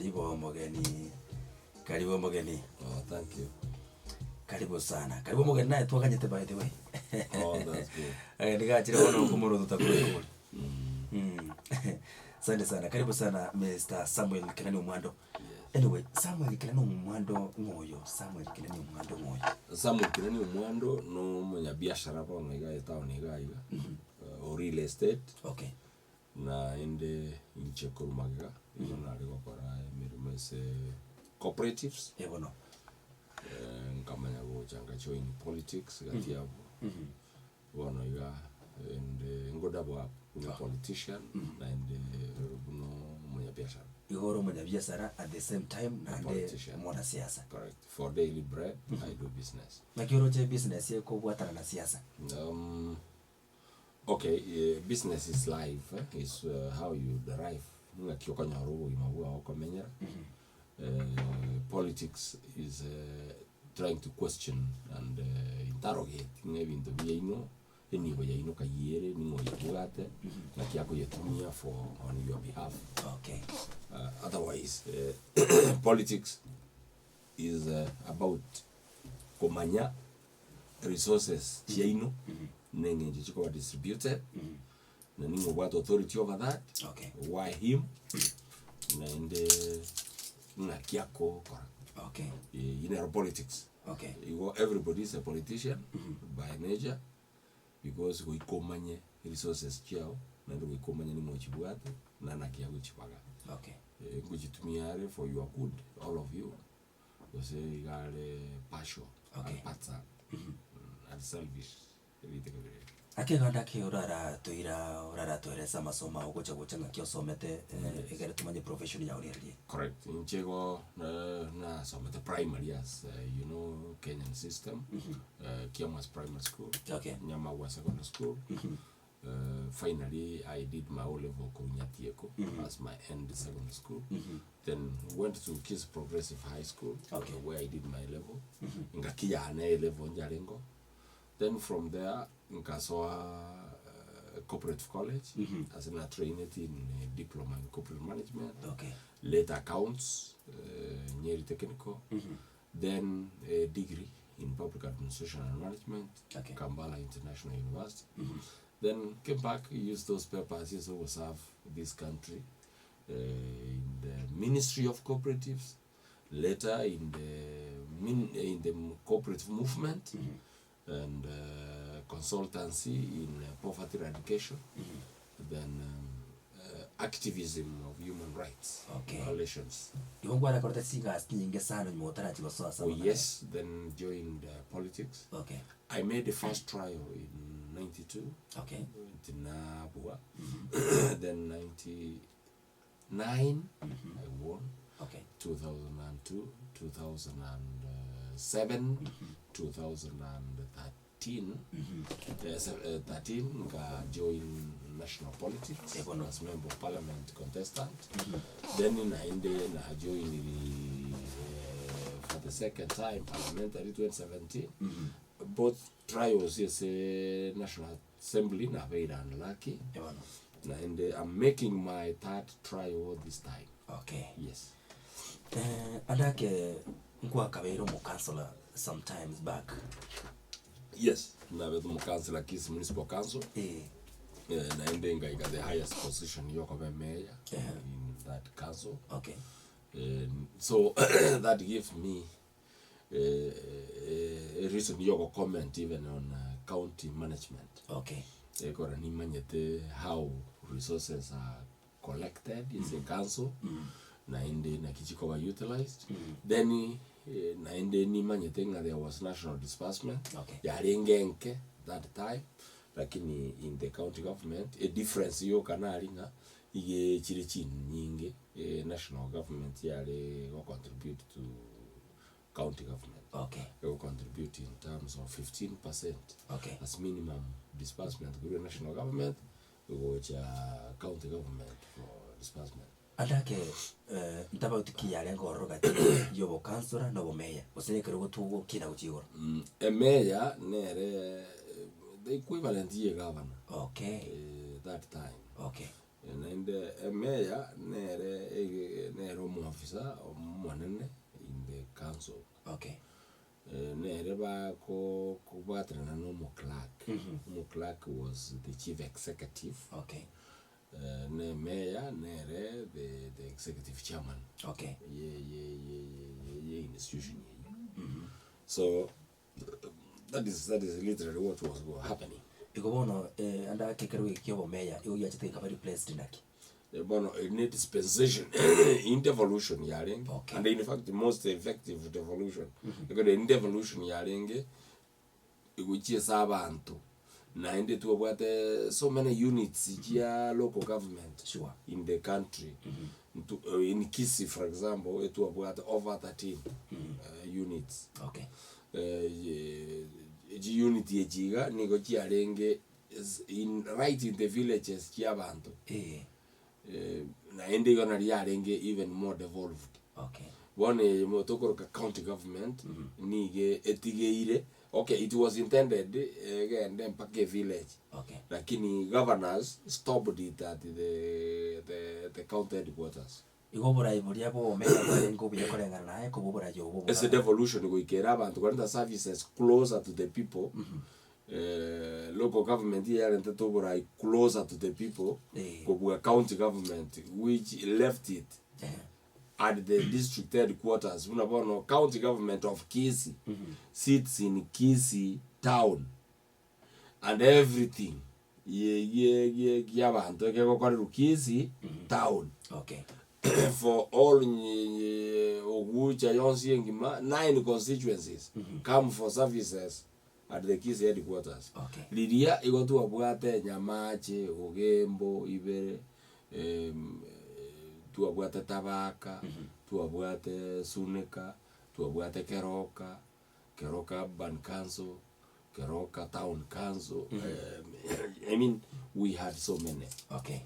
Karibu omogeni, karibu omogeni. Oh, thank you. Karibu sana. Karibu omogeni naye twaganyete by the way. Oh, that's good. Eh, nigachire bono okomorwa totakorwa. Mm. Asante sana. Karibu sana Mr. Samuel Kenani Omwando. Anyway, Samuel Kenani Omwando ng'oyo, Samuel Kenani Omwando ng'oyo. Samuel Kenani Omwando no omonyabiashara bono iga etown iga iga, o real estate. Okay. Naende inche korwa magega nigo nare gokora emeremo ase cooperatives, Eh bono. nkamanya gocha nga join politics gati abwo, bono iga ende ngo double up buna politician naende buna omonyabiashara. Igo ore omonyabiasara at the same time naende Politician. mwanasiasa. Correct, for daily bread I do business. Naki oroche ebusiness ekobwatana na siasa? Okay, eh, business is life eh, is uh, how you derive ng'aki okonyora obogima bwao okomenyera eh, politics is eh, trying to question and eh, interrogate ng'a ebinto biaino enibo yaino kayiere ning'o oyebwate ng'aki akoyetumia for on your behalf Okay. uh, otherwise eh, politics is uh, about komanya resources chiaino na eng'encho chikoba distributed na ning'o obwate authority over that Okay. why him naende ng'aki akokora Okay. Eh, eyio nero politics Okay. igo everybody is a politician by nature because goika omanye resources chiao naende goika omanye ning'o ochibwate na naki agochibaga Okay. Eh, ngochitumia are for your good all of you Gose iga are partial, Okay. are partisan, are selfish, ebinto bire ebio. Ake ganda ake oraratoira oraratoerese amasomo ao gocha gocha ng'aki osomete eh, egere tomanye profession yao riaria. Correct. Inche igo na- nasomete primary as uh, you know Kenyan system, uh, Kiamas Primary School, Okay. Nyamagwa Secondary School. Uh, finally I did my O level korwa Nyatieko as my end secondary school. Then went to Kisii Progressive High School Okay. uh, where I did my level. Ngaki yane A level njarengo. Then from there nkasoa uh, cooperative college as in a trained in uh, diploma in corporate management. Okay. Later accounts, uh, Nyeri Technical. Then a degree in public administration and management, Okay. Kampala International University. Then came back, used those papers, yes, to serve this country uh, in the Ministry of Cooperatives, later in the, min, in the cooperative movement, and uh, consultancy in uh, poverty eradication, then um, uh, activism of human rights Okay. violations. Igo nkwarakorete chigasi chinyinge sana nyuma otarachia gosoa ase Oh amang'ana yes, then joined uh, politics. Okay. I made the first trial in 92, Okay. Tinabua. then 99, I won. Okay. 2002, 2007, 2013, uh, 13 nka join national politics Eh, bono. as member of parliament contestant. Then naende na join the, uh, for the second time parliamentary 2017. Both trials yes uh, national assembly nabeire unlucky. Eh, bono. Naende I'm making my third trial this time. Okay. Yes. Eh, andake nkwakabeire omokansela sometimes back. Yes, nabete omokansela Kisii Municipal Council. Eh. Eh, naende ngaika the highest position yokoba mayor Yeah. in that council. Okay. Eh, so that gives me eh, eh, a reason yoko comment even on uh, county management. Okay. Ekora nimanyete how resources are collected ase ecouncil naende naki chikoba utilized then eh, naende nimanyete ng'a there was national disbursement Okay. yarenge enke that time lakini in the county government a difference yoka nari ng'a iga chire chinyinge eh, national government yare go contribute to county government Okay. ego contribute in terms of 15% Okay. as minimum disbursement korwa national government gocha county government for disbursement. Andake eh, ntabauti ki yarenge ororo gati y'obokansora na obomeya gose nekerogo togokina gochia igoro. Mm, emeya nere eh, the equivalent ye governor Okay. eh, that time Okay. Eh, naende emeya nere ege- nere omoofisa. officer omonene in the council. Okay. Nere bako kobwaterana na omoclerk, omoclerk was the chief executive, Okay. ne mayor nere the the executive chairman Okay. ye ye ye ye ye institution eywo. So that is that is literally what was happening. Igo bono ande ake ekero geke kia obomeya igo giachete gekaba replaced naki? Bono eri ne dispensation in devolution yarenge Okay. and in fact the most effective devolution ekero eri devolution yarenge egochia ase abanto naende twabwate so many units chia local government Sure. in the country Ntu in Kisii for example etwabwate over 13 units Okay. Chiunit echi iga nigo chiarenge is in right in the villages chia abanto Eh. Naende igo nari yarenge even more devolved. Okay. Bono eye mo tokoroka county government nigo etigeire okay it was intended egende mpaka evillage Okay. lakini governors stopped it at the the the county headquarters. Igo oborai boria bw'obomera bwarenge obuya koreng'ana naye kobua oborai obo Ase bwa devolution goika ere abanto korenta services closer to the people, local government yarentete oborai closer to the people Eh. kobua county government which left it at the district headquarters buna bono county government of Kisii sits in Kisii town and everything ye ye ye giabanto ekegokorerwa Kisii town Okay. for all nye Ogucha yonsi engima nine constituencies come for services at the Kisii headquarters. Okay. Riria igo twabwate Nyamache, Ogembo ibere, twabwate Tabaka, twabwate Suneka, twabwate Keroka, Keroka Urban Council, Keroka Town Council, I mean we had so many. Okay.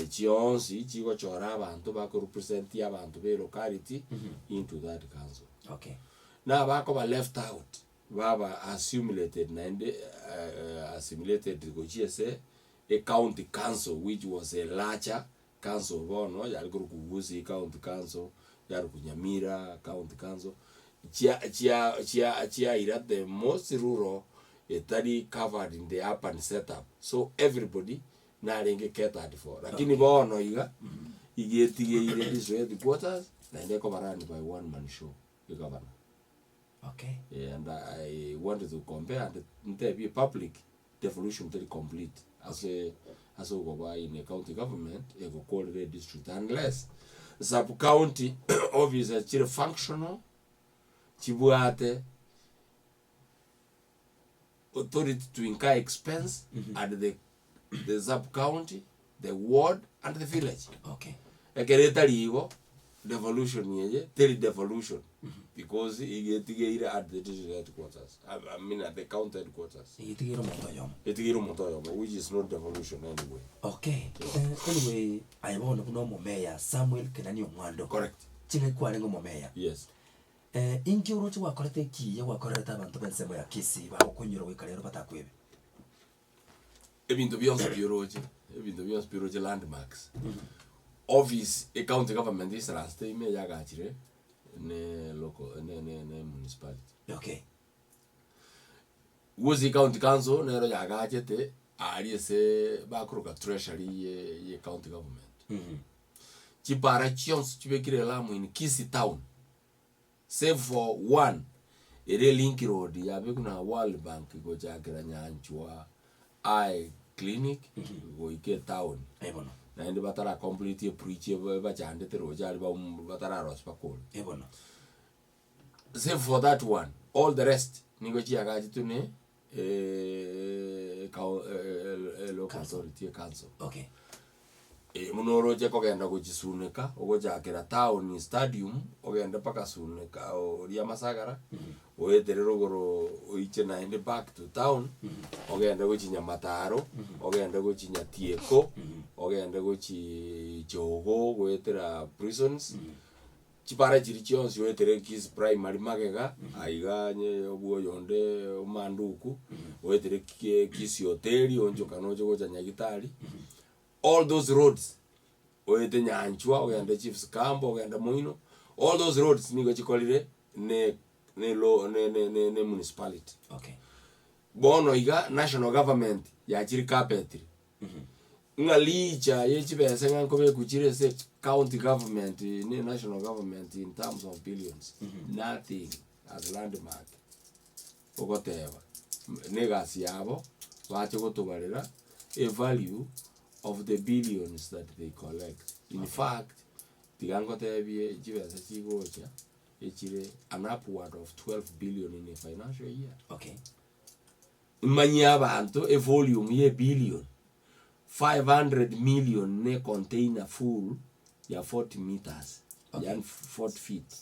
Chionsi chigochora abanto bakorepresent abanto be locality into that council. Okay. Na abakoba left out baba assimilated naende assimilated gochia ase ecounty council which was a larger council bono yare korokwa Gusii county council, yarokwa Nyamira county council, chia chia chia chiaira the most rural etari covered in the urban setup so everybody narenge catered for lakini bono iga, iga etigeire district headquarters naende ekoba run by one man show, egavana. Okay. And I wanted to compare and ntebie public devolution teri complete ase ase okoba in a county government egokorera edistrict unless sub county offices chire functional chibwate authority to incur expense at the the sub county the ward and the village. Okay. Ekero etari igo, devolution eye teri devolution because iga etigeire at the district headquarters, I I mean at the county headquarters. Iga etigeire omonto oyomo. Etigeire omonto oyomo which is not devolution anyway. Okay, anyway aye bono buna omomeya Samuel Kenani Omwando. Correct. Chingaki kwarenge omomeya. Yes. Inki oroche gwakorete ekiya gwakorerete abanto b'ensemo ya Kisii bagokonyora goika rero batakwebe? Ebinto bionsi bioroche, ebinto bionsi bioroche landmarks, office e county government isaransete ime yagachire ne local ne ne ne municipality. Okay. Gusii county council nero yagachete aria ase bakoroka treasury ye ye county government. Chipara chionsi chibekire elamu in Kisii town. Save for one, ere link road yabekwa na World Bank gochakera Nyanchwa Eye Clinic goika etown. Eh bono. Naende batara complete ebridge ebe bachandete roche aria baum batararosia bakore. Eh bono. Save for that one, all the rest nigo chiagachetwe ne local authority ecouncil. Okay. Buna oroche kogenda gochia Suneka, ogochakera town stadium, ogende mpaka Suneka oria Masagara, oetere rogoro oiche naende back to town, ogende gochia Nyamataro, ogende gochia Nyatieko, ogende gochiiii Jogoo goetera prisons, chipara chiria chionsi oetere Kisii primary magega, aiga onye obwo oyonde omanduku, oetere ki Kisii hoteli oonchokane oche gocha Nyagetari. All those roads, oete Nyanchwa, ogende Chiefs Camp, ogende Moino, All those roads nigo chikorire ne ne lo ne ne ne ne municipality. Okay. Bono iga national government yachire carpetire. Ng'a licha ye chibesa ng'a nkobekwa chire ase county government ne national government in terms of billions, nothing as landmark ogoteba na egasi yabo bache gotobarera e value of the billions that they collect. In fact, tiga ngotebie chibesa chigocha echire an upward of 12 billion in a financial year. Okay. Manyie abanto evolume ye ebillion, 500 million ne econtainer full ya 40 metres, Okay. yaani 40 feet.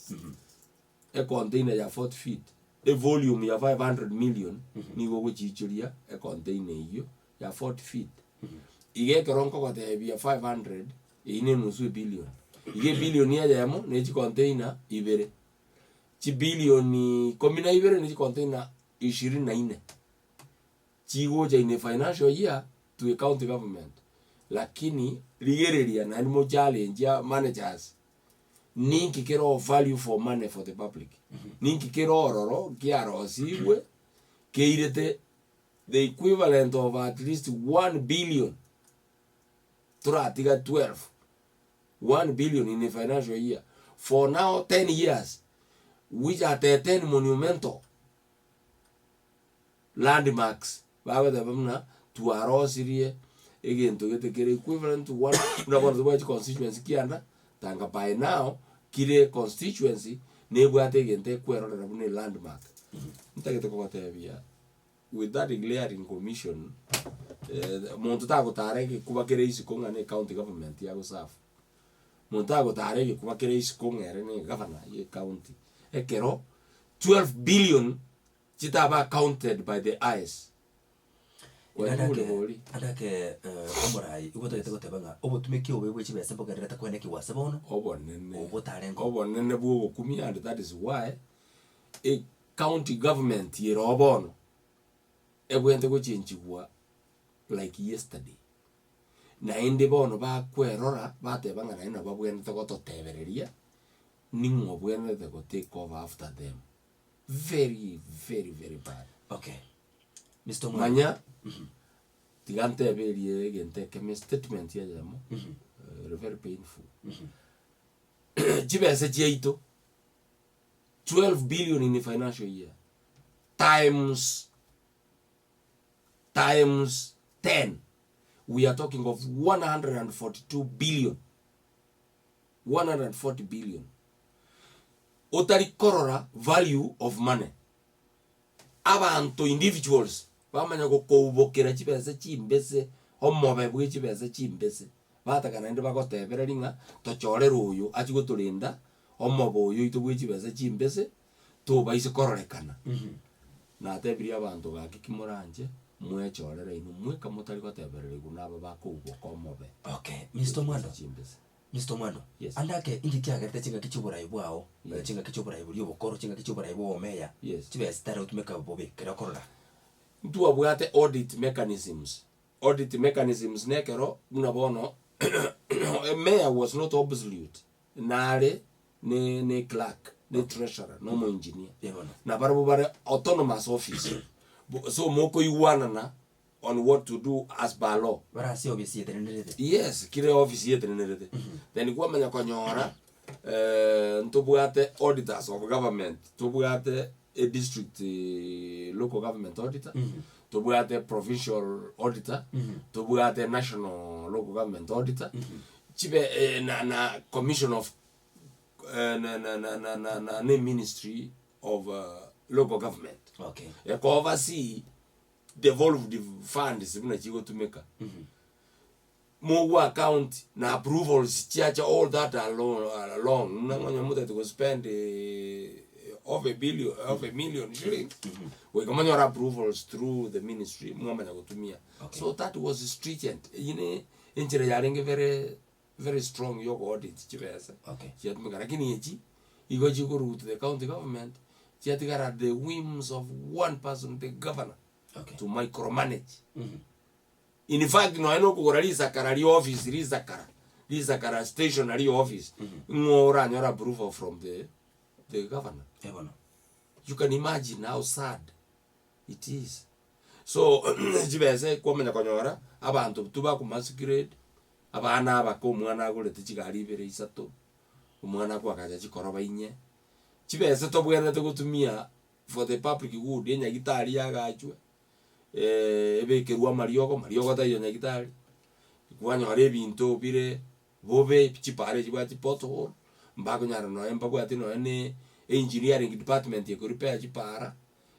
Econtainer ya 40 feet, evolume ya 500 million nigo ogochiichoria econtainer eyio ya 40 feet. Iga ekero nkogotebia 500, eyio ne enusu ebillion. Iga ebillion eyemo ne chicontainer ibere, chibillion ikomi na ibere ne chicontainer ishirini na inne, chigocha in a financial year to a county government, lakini rigereria naende mo challenge managers, ninki kere of value for money for the public, ninki kere ororo kiarosigwe keirete the equivalent of at least 1 billion toratiga 12, 1 billion in a financial year for now 10 years which are 13 monumental landmarks bagoteba buna twarosirie egento gete kere equivalent to one buna bono tobwate chiconstituency kianda tanga by now kire constituency nebwate egento ekwerorera buna elandmark. Ntagete kogotebia with that declaring commission monto tagotara egekuba kere isiko ng'a ne county government yagoserve, monto tagotara egekuba kere isiko ng'a ere ne egavana ye ecounty ekero 12 billion chitaba accounted by the eyes. Adake, adake eh, omorai igo otagete goteba ng'a obotumeki obobe bwe chibesa mbogendererete koenekigwa ase bono, Obonene, obotarengo. obonene bwa obokumia and that is why e county government ere oo bono ebwenerete gochenchigwa like yesterday. Naende bono bakwerora bateba ng'a naende nabo babwenerete gototebereria ning'o obwenerete go take over after them. Very very very bad. Okay. Mister Omwami. Manya tiga ntebe erie egento ekemo estatement eyemo ere very painful. Chibesa chiaito 12 billion in a financial year times times 10 we are talking of 142 billion 140 billion otari korora value of money abanto individuals bamanya gokoubokera chibesa chimbese omobe bwe chibesa chimbese bataka naende bagotebereria ng'a tochorere oyo achie gotorenda omobe oyo oito bwe chibesa chimbese tobaise kororekana. Natebirie abanto gaki ki moranche mwechorere inwe mweka motari gotebererigwa naba bakouboka omobe Okay, Mr. Omwando. chimbese. Mr. Omwando, Yes. ande ake inki kiagerete chingaki chi'oborai bwao, Yes. eh, chingaki chi'oborai boria obokoro, chingaki chi'oborai bwa obomeya, Yes. chibesa chitari gotumeka bobe kero okorora? Ntwabwate audit mechanisms, audit mechanisms nekero buna bono mayor was not absolute, nare ne ne clerk, ne treasurer, na omoengineer. Ee bono. Na barabwo bare autonomous office, bo so mokoigwanana on what to do as per law. Bare ase ofisi etenenerete. Yes, kire ofisi etenenerete. Then kwamanya konyora ntobwate auditors of government, tobwate e district local government auditor, tobwate provincial auditor, tobwate national local government auditor, chibe na na commission of na na na na na na na ministry of local government. Okay. Eko oversee devolved funds buna chigotumeka. Mogwa account na approvals chiacha all that along, along. Muna ng'onye motete go spend of a billion, of a million shillings goika monyore approvals through the ministry mwamanya gotumia. Okay. So that was stringent. Eyio ne enchera yarenge very very strong ya ogo audit chibesa Okay. chiatumeka lakini echi igo chikorwa to the county government chiatigara at the whims of one person the governor Okay. to micromanage. In fact nonya na okogora risakara ria office risakara. Risakara stationary office, ng'o oranyore approval from the the governor? Eh bono. You can imagine how sad it is. So chibesa kwamanya konyora, abanto tu bakomasquerade, abana abake omwana agorete chigari ibere isato, omwana akoagacha chikoroba inye, chibesa tobwenerete gotumia for the public good, enyagitari yagachwe, ebekerwe amariogo, mariogo taiyo nyagitari, kwanyora ebinto bire bobe, chipara echibwate chipothole, mbakonyara nonya mbabwati nonya na engineering department ekorepair chipara,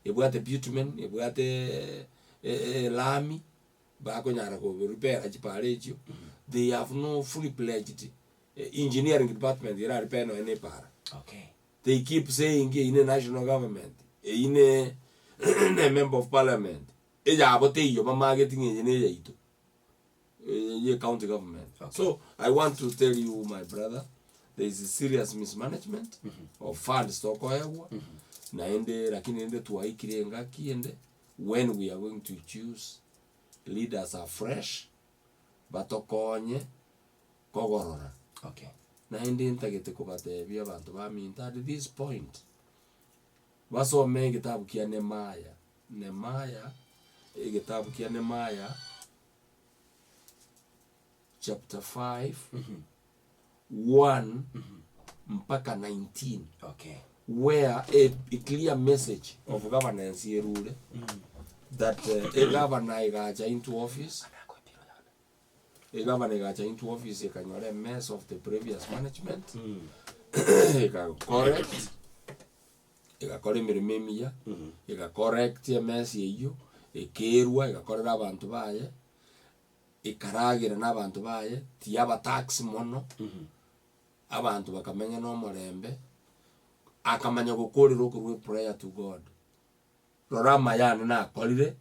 ebwate bitumen, ebwate elami, bakonyara korepair chipara echio, they have no fully pledged engineering department era repair nonya na epara. Okay. They keep saying eyio ne national government, eyio ne ne member of parliament, eyabo teiyo bamageti ng'a eye neyaito, ye county government. Okay. So I want to tell you my brother, there is a serious mismanagement of funds tokoegwa, naende lakini rende twaikire engaki ende when we are going to choose leaders afresh, batokonye kogorora. Okay. Naende ntagete kobatebia abanto baminto at this point, basome egetabu kia Nehemiah, Nehemiah, egetabu kia Nehemiah chapter 5, 1 mpaka 19, Okay. where a, a clear message of governance erure that uh, a governor egacha into office Egavana egacha into office ekanyora a mess of the previous management, ega correct, egakora emeremo emiya, ega correct emess eywo, ekerwa egakorera abanto baye, ekaragera na abanto baye, tiyaba tax mono, abanto bakamenya na omorembe, akamanya gokorera okorwa eprayer to God, rora amaya ane nakorire.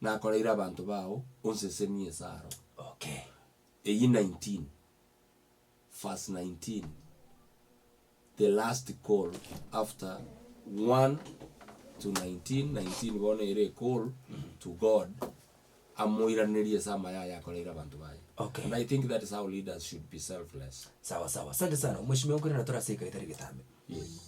Nakoreire abanto bao onsesenie esaro. Okay. Eyio 19, verse 19, the last call after 1 to 19, 19 bono ere ecall to God amoiranerie ase amaya aye akoreire abanto baye. Okay. And I think that is how leaders should be selfless. Sawa sawa. Asante sana. Mheshimiwa nkorera tore ase ekaita rigetambe. Yes.